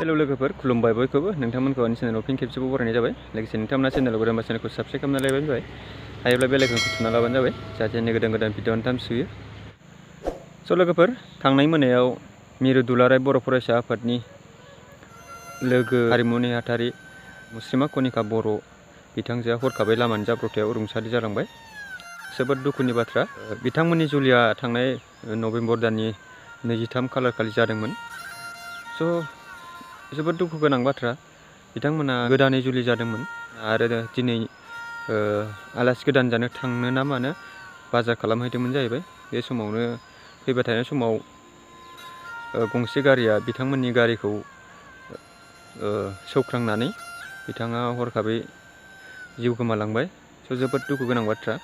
Hello लोगोफोर खुलुमबाय बयखौबो नोंथांमोनखौ आंनि चेनेलाव फिन खेबसेबाव बरायनाय जाबाय लोगोसे नोंथांमोना चेनेलाव गोदान चेनेलखौ साबस्क्राइब खालामना लाबानो जाबाय हायोब्ला बेल आइकनखौ थुना लाबानो जाबाय जाहाथे आंनि गोदान गोदान भिडिअ नोंथाङा नुयो। स' लोगोफोर थांनाय मोनायाव मिरु दुलाराय बर' फरायसा आफादनि लोगो हारिमु नेहाथारि मुस्रिमा कनिका बर' बिथांजोआ हरखाबै लामानि जाब्रबथायाव रुंसारि जालांबाय। जोबोद दुखुनि बाथ्रा। बिथांमोननि जुलिया थांनाय नभेम्बर दाननि 23 खालार खालि जादोंमोन। स' जोबोद दुखु गोनां बाथ्रा। बिथांमोना गोदानै जुलि जादोंमोन आरो दिनै आलासि गोदान जानो थांनो ना मानो बाजार खालामहैदोंमोन जाहैबाय। बे समावनो फैबाय थानाय समाव गंसे गारिया बिथांमोननि गारिखौ सौख्रांनानै बिथाङा हरखाबै जिउ गोमालांबाय। स' जोबोद दुखु गोनां बाथ्रा।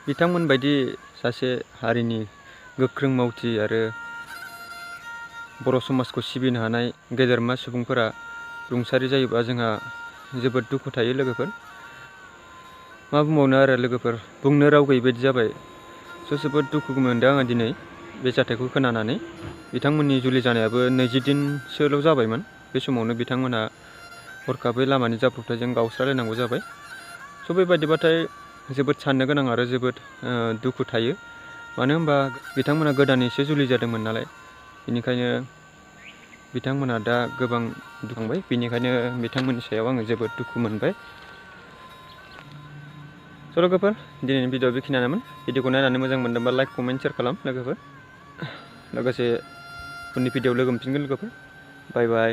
बिथांमोन बायदि सासे हारिनि गोख्रों मावथि आरो बर' समाजखौ सिबिनो हानाय गेदेरमा सुबुंफोरा रुंसारि जायोबा जोंहा जोबोद दुखु थायो लोगोफोर। मा बुंबावनो आरो लोगोफोर, बुंनो राव गैयि बायदि जाबाय। स' जोबोद दुखु मोनदों आङो दिनै बे जाथायखौ खोनानानै। बिथांमोननि जुलि जानायाबो 20 दिनसोल' जाबायमोन। बे समावनो बिथांमोनहा हरखाबै लामानि जाब्रबथायजों गावस्रालायनांगौ जाबाय। स' बेबायदिबाथाय जोबोद साननो गोनां आरो जोबोद दुखु थायो। मानो होनबा बिथांमोना गोदानैसो जुलि जादोंमोन नालाय, बेनिखायनो बिथांमोना दा गोबां दुखु मोनबाय। बेनिखायनो बिथांमोननि सायाव आङो जोबोद दुखु मोनबाय। स' लोगोफोर दिनैनि भिडिअ बेखिनियानोमोन। भिडिअखौ नायनानै मोजां मोनदोंबा लाइक कमेन्ट शेयार खालाम लोगोफोर। लोगोसे उननि भिडिअआव लोगो मोनफिनगोन लोगोफोर। बाय बाय।